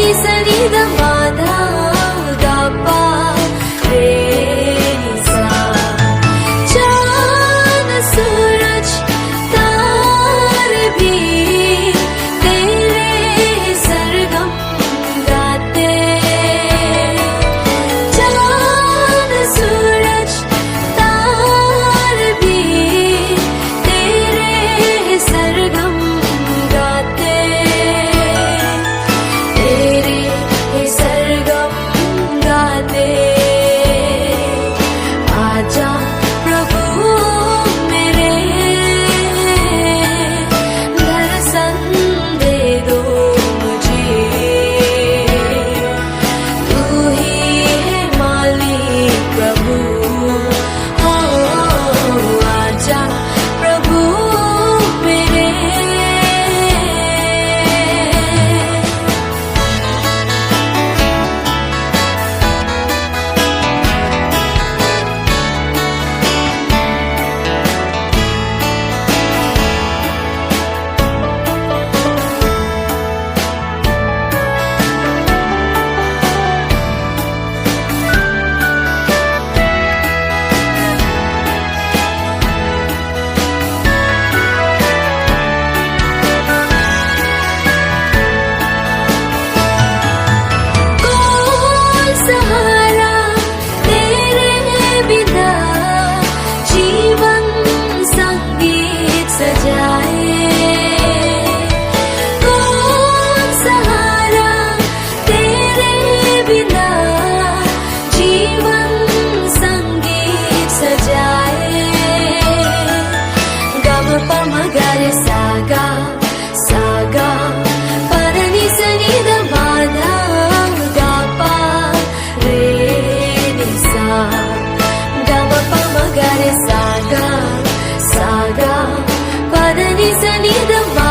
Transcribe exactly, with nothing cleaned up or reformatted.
Sa ni da ma da ga pa re ni sa. चांद सूरज तारे भी तेरे सरगम गाते। चांद सूरज तारे भी तेरे सरगम गाते। तेरे सरगम गाते। आजा प्रभु मेरे, दर्शन दे दो मुझे। तू ही है मालिक प्रभु। ओ, आजा प्रभु मेरे। कौन सहारा तेरे बिना जीवन संगीत सजाए। कौन सहारा तेरे बिना जीवन संगीत सजाए। गम पम गर सा गा, सा गा, पद नि स नि द मा ध गा पा रे नि सा। गम पम गर सा गा, सा गा, पद नि स नि द मा